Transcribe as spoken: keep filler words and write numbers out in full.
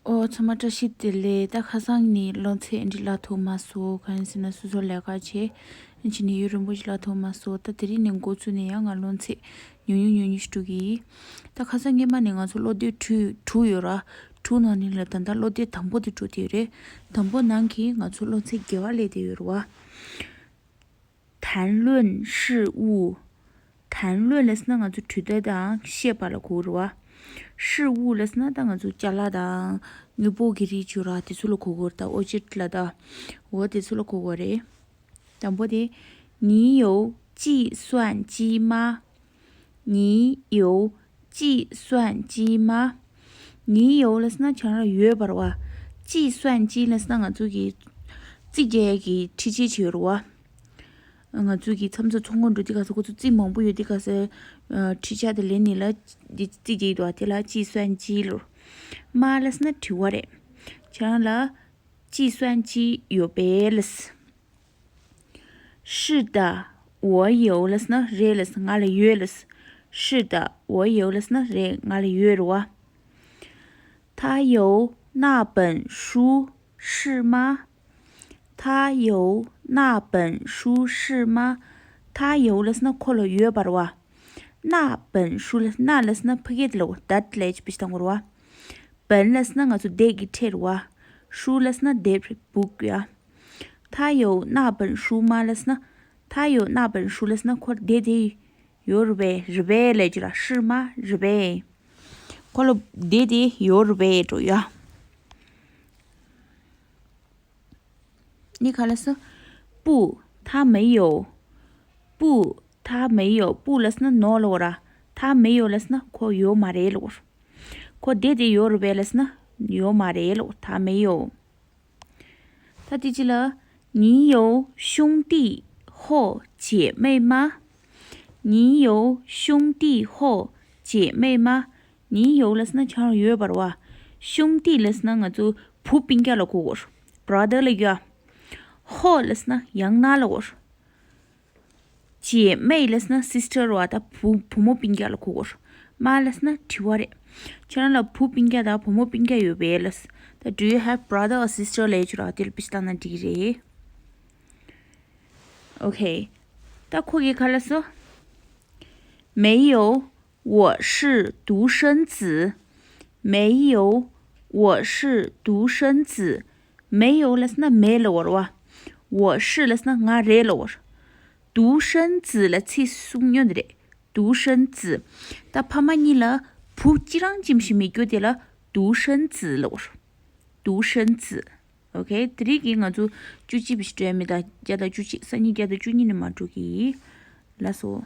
ཨོ། ཚང་མ་བཀྲ་ཤིས་བདེ་ལེགས། ད་ཁ་སང་ནས་སློབ་ཚན་འདི་བཀླག་ཐུབ་མ་སོང་། གང་ཡིན་ཟེར་ན་སོ་སོ་ལས་ཀ་བྱས། ཕྱི་ནས་ཡུན་རིང་པོ་ཞིག་བཀླག་ཐུབ་མ་སོང་། ད་དེ་རིང་ནས་འགོ་བཙུགས་ནས་ཡང་ང་སློབ་ཚན་ཉུང་ཉུང་ཉུང་ཉུང་ཞིག་འགྲོ་གི་ཡིན། ད་ཁ་སང་སྔོན་མ་ནས་ང་ཚོ་སློབ་དེབ་དྲུག་དྲུག་ཡོད་ར། དྲུག་ནང་ནས་ལ་ད་ལྟ་སློབ་དེབ་དང་པོ་དེ་འགྲོ་བསྡད་ཡོད་རེད། དང་པོ་ནང་གི་ང་ཚོ་སློབ་ཚན་བརྒྱད་པ་སླེབས་བསྡད་ཡོད་རེད་བ། 谈论事物། 谈论 ལབ་ཟེར་ན་ང་ཚོ་གྲོས་བསྡུར་དང་བཤད་པ་ལ་གོ་རེད་བ། 事物 ལབ་ཟེར་ན་ད་ང་ཚོ་ཅ་ལག་དང་དངོས་པོ་གི་རིགས་བྱུང་ར། དེ་ཚོ་ལ་གོ་གོ་རེད། ད་ཨོ་ཇེག་ཊི་ལ་ད་འོ་དེ་ཚོ་ལ་གོ་གོ་རེད། དང་པོ་དེ། 你有计算机吗？ 你有计算机吗？ 你有 ལབ་ཟེར་ན་ཁྱེད་རང་ལ་ཡོད་པ་རེད་བ། 计算机 ལབ་ཟེར་ན་ང་ཚོ་གི་རྩིས་རྒྱག་ཡས་ཀྱི་འཕྲུལ་ཆས་ཅིག་ཡོད་རེད་བ། ང་ཚོ་གི་མཚམས་མཚམས་ཚོང་ཁང་འགྲོ་དུས་སྐབས་སུ་ཁོ་ཚོ་རྩིས་མང་པོ་ཡོད་དུས་སྐབས་སུ། ཨ། འཕྲུལ་ཆས་དེ་ལེན་ནས་ལ་འདི་རྩིས་རྒྱག་གི་འདུག་བ། དེ་ལ་计算机 ལབ། 吗 ལབ་ཟེར་ན་དྲི་བ་རེད། ཁྱེད་རང་ལ་计算机 ཡོད་པས་ལབ། 是的，我有 ལབ་ཟེར་ན་རེད་ལབ། ང་ལ་ཡོད་ལབ། 是的，我有 ལབ་ཟེར་ན་རེད། ང་ལ་ཡོད་རེད་བ། 他有那本书，是吗？他有那本书，是吗？他有 ལབ་ཟེར་ན་ཁོ་ལ་ཡོད་པ་རེད་བ། 那本书 ལབ། 那 ལབ་ཟེར་ན་ཕ་གི་དེ་ལ་འོ་ད་དེ་ལ་ཅི་བྱེད་སྟངས་གོ་རེད་བ། 本 ལབ་ཟེར་ན་ང་ཚོ་དེབ་ཀྱི་ཕྲད་རེད་བ། 书 ལབ་ཟེར་ན་དེབ་རེད། book ཡ། 他有那本书吗 ལབ་ཟེར་ན། 他有那本书 ལབ་ཟེར་ན་ཁོ་དེབ་དེ་ཡོད་རེད་པས། རེད་པས་ལབ་རྒྱུ་ར། 是吗 རེད་པས། ཁོ་ལ་དེབ་དེ་ཡོད་རེད་པས་འགྲོ་ཡ། 你看了是不，他没有。不，他没有。不 ལབ་ཟེར་ན་no ལབ་ར། 他没有 ལབ་ཟེར་ན་ཁོ་ཡོད་མ་རེད་ལབ། ཁོ་དེབ་དེ་ཡོད་རེད་པས་ལབ་ཟེར་ན་ཡོད་མ་རེད་ལབ། 他没有། ད་དེ་ཅི་ལ། 你有兄弟或姐妹吗？你有兄弟或姐妹吗？ 你有 ལབ་ཟེར་ན་ཁྱེད་རང་ཡོད་པ་རེད་བ། 兄弟 ལབ་ཟེར་ན་ང་ཚོ་བུ་སྤུན་ཀྱག་ལ་གོ་གོ། brother ལབ་ཡ། 或 ལབ་ཟེར་ན་ཡང་ན་ལབ་གོ། 姐妹 ལབ་ཟེར་ན་sister རེད་བ། ད་བུ་བུ་མོ་སྤུན་ཀྱག་ལ་གོ་གོ། 吗 ལབ་ཟེར་ན་དྲི་བ་རེད། ཁྱེད་རང་ལ་བུ་སྤུན་ཀྱག་དང་བུ་མོ་སྤུན་ཀྱག་ཡོད་པས་ལབ། ད་do you have brother or sister ལབ་ཡ་ཆུ་ར། དེ་ལ་པི་ཤི་ལ་ན་འགྲིག་གི་རེད། Okay། ད་ཁོ་གི་ག་ལ་སོ། 没有，我是独生子。没有，我是独生子。没有 ལབ་ཟེར་ན་མེད་ལབ་པ་རེད་བ། 我是 ལབ་ཟེར་ན་ང་རེད་ལབ་པ་རེད། 独生子 ལ་ཚིག་གསུང་ཉོན་དེ་རེད། 独生子། ད་ཕ་མ་གཉིས་ལ་བུ་གཅིག་རང་ཅིག་ཞིག་མེད་རྒྱུ་དེ་ལ་独生子 ལབ་པ་རེད། 独生子། Okay། དེ་རིང་གི་ང་ཚོ་བཅུ་གཅིག་པའི་ཞིག་འགྲོ་ཡ་མི་ད་བརྒྱ་དང་བཅུ་གཅིག་སང་ཉིན་བརྒྱ་དང་བཅུ་གཉིས་ནས་མ་འགྲོ་གི། ལགས་སོ།